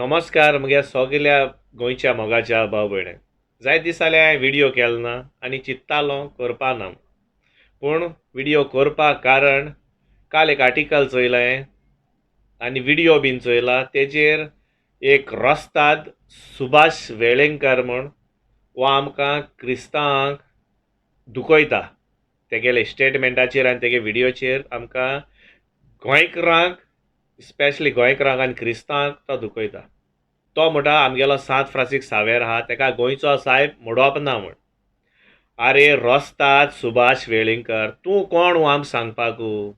नमस्कार म्हगे सोगल्या गोंयच्या मोगाच्या भाव भयणांक. जायत दीस जाले हांवें विडियो केलो ना आनी चिंत्तालो करपा ना, पूण विडियो करपाक कारण काल एक आर्टिकल चोयलां हांवें आनी विडियो बीन चोयला. तेजेर एक रस्ताद सुभाष वेळेंकर म्हूण हो आमकां क्रिस्तांवांक दुखयता. तेगेले स्टेटमेंटाचेर आनी तेगे विडियोचेर आमकां गोंयकारांक, स्पेशली गोंयकारांक आनी क्रिस्तांवांक तो दुखयता. तो म्हणटा आमगेलो सांत फ्रांसीस सावेर आहा तेका गोंयचो सायब म्हणप ना म्हूण. आरे रस्ताद सुभाष वेळींगकर, तूं कोण आमकां सांगपाकू?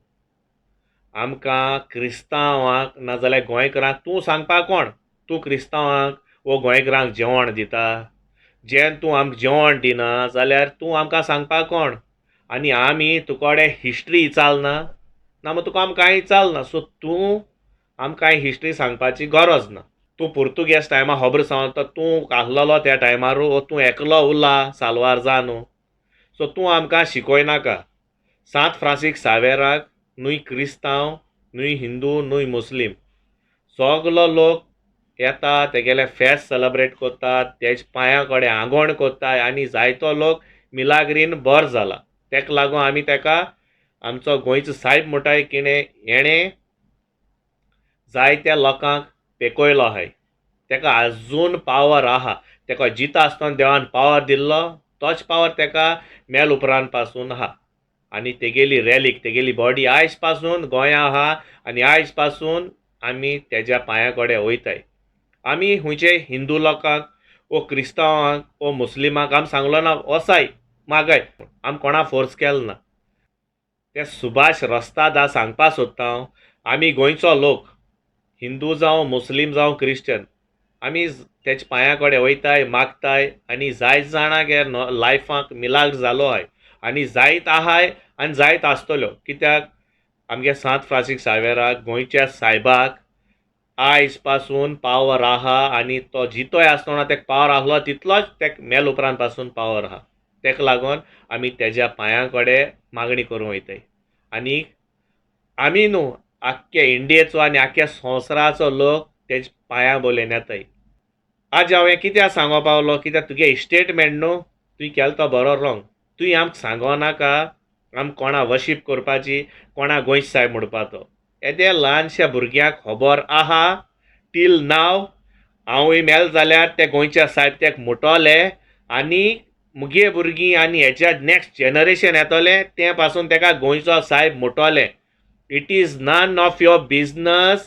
आमकां क्रिस्तांवांक नाजाल्यार गोंयकारांक तूं सांगपाक कोण? तूं क्रिस्तांवांक वो गोंयकारांक जेवण दिता? जेन्ना तूं आमकां जेवण दिना जाल्यार तूं आमकां सांगपाक कोण? आनी आमी तुकोडे हिस्ट्री इचालना ना मग तुका आमकां कांय इचालना, सो तूं आमकां कांय हिस्ट्री सांगपाची गरज ना. तूं पुर्तुगेज टायमार खबर सांगता, तूं आहलोलो त्या टायमारू वो तूं एकलो उरला साल्वार जा न्हू, सो तूं आमकां शिकोयनाका. सांत फ्रांसीस सावेराक न्हू क्रिस्तांव, न्हू हिंदू, न्हू मुस्लीम, सगलो लोक येता, तेगेलें फेस्त सेलेब्रेट कोत्तात, तेज पांयां कडेन आंगवण कोत्ताय आनी जायतो लोक मिलाग्रीन बरो जाला. तेका लागून आमी तेका आमचो गोंयचो सायब म्हणटाय. किणें हेणें जायत्या लोकांक पेकयलो आहाय. तेका आजून पावर आहा. तेका जिता आसतना देवान पावर दिल्लो, तोच पावर तेका मेल उपरांत पासून आहा. आनी तेगेली रॅलीक, तेगेली बॉडी आयज पासून गोंया आहा आनी आयज पासून आमी तेज्या पांया कडेन वयताय. आमी खुंयचे हिंदू लोकांक वो क्रिस्तांवांक वो मुस्लिमांक आमी सांगलो ना वसाय मागाय, आमी कोणा फोर्स केलो ना. ते सुभाष रस्तादा सांगपा सोदता हांव, आमी गोंयचो लोक, हिंदू जावं मुस्लीम जावं क्रिश्चन, आमी तेच्या पांया कडेन वयताय, मागताय आनी जायत जाणां लायफाक मिलाग्र जालो आहाय आनी जायत आहाय आनी जायत आसतल्यो. कित्याक आमगे सांत फ्रांसीस सावेराक, गोंयच्या सायबाक आयज पासून पावर आहा आनी तो जितोय आसतना तेका पावर आहलो तितलोच तेका मेल उपरांत पासून पावर आहा. तेका लागून आमी तेज्या पांयां कडेन मागणी करूंक वयताय. आनी आमी न्हू, आख्खे इंडियेचो आनी आख्ख्या संवसाराचो लोक तेज पांयां बोलेन येताय. आज हांव हें कित्याक सांगो पावलो, कित्याक तुगे स्टेटमेंट न्हू तुवें केलो तो बरो रोंग. तुवें आमकां सांगो नाका आमकां कोणा वर्शीप करपाची, कोणा गोंयचो सायब म्हणपा तो. येद्या ल्हानश्या भुरग्यांक खबर आहा टील नाव हांवूय मेल जाल्यार ते गोंयच्या सायब तेका मुटोले आनी मुगे भुरगीं आनी हेच्या नॅक्स्ट जनरेशन येतलें तें पासून तेका गोंयचो सायब मुटोलें. It is none of your business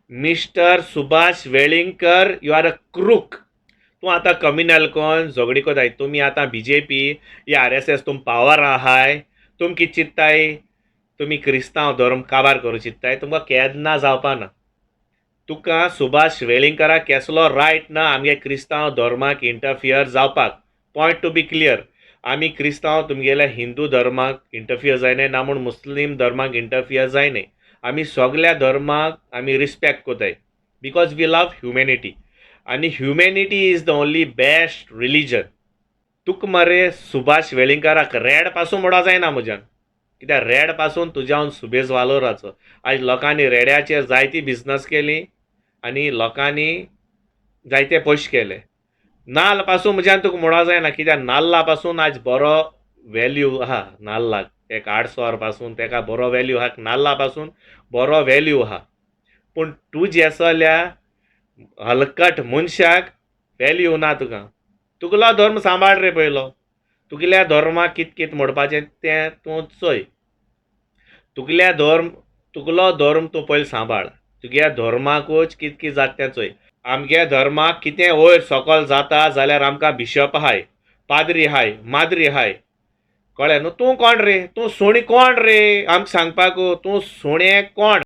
mister Subhash Welingkar, you are a crook. तूं आतां कम्युनल कोन झगडी कोताय. तुमी आतां बी जे पी या आर एस एस तुम पावर आहाय. तुम कितें चिंत्ताय? तुमी क्रिस्तांव धर्म काबार करूं चिंत्ताय? तुमकां केन्ना जावपा ना. तुका सुभाष वेळींगकराक केसलो रायट ना आमगे क्रिस्तांव धर्माक इंटरफियर जावपाक. पॉयंट टू बी क्लियर, आमी क्रिस्तांव तुमगेल्या हिंदू धर्माक इंटरफियर जायनाय ना म्हूण मुस्लीम धर्माक इंटरफियर जायनाय. आमी सगल्या धर्माक आमी रिस्पेक्ट कोताय because we love humanity आनी humanity is the only best religion. तुका मरे सुभाष वेळींगकाराक रेड पासून म्हणो जायना म्हज्यान, कित्याक रेड पासून तुज्यावन सुबेज वालोराचो. आयज लोकांनी रेड्याचेर जायती बिजनस केली आनी लोकांनी जायते पयशे केले. नाल्ल पासून म्हज्यान तुका म्हणो जायना, कित्याक नाल्ला पासून आयज बरो वेल्यू आहा. नाल्लाक एक आडसर पासून तेका बरो वेल्यू आहा, नाल्ला पासून बरो वेल्यू आहा. पूण तुजे असल्या हलकट मनशाक वेल्यू ना तुका. तुगेलो धर्म सांबाळ रे पयलो. तुगेल्या धर्माक कित कित म्हणपाचें तें तूं चोय. तुगेल्या धर्म, तुगलो धर्म तूं पयलो सांबाळ. तुगेल्या धर्माकूच कित कित जाता तें चोय. आमगे धर्माक कितें वयर सकल जाता जाल्यार आमकां बिशप आहाय, पाद्री आहाय, माद्री आहाय, कळ्ळें न्हू? तूं कोण रे? तूं सुणें कोण रे आमकां सांगपाकू? तूं सुणें कोण?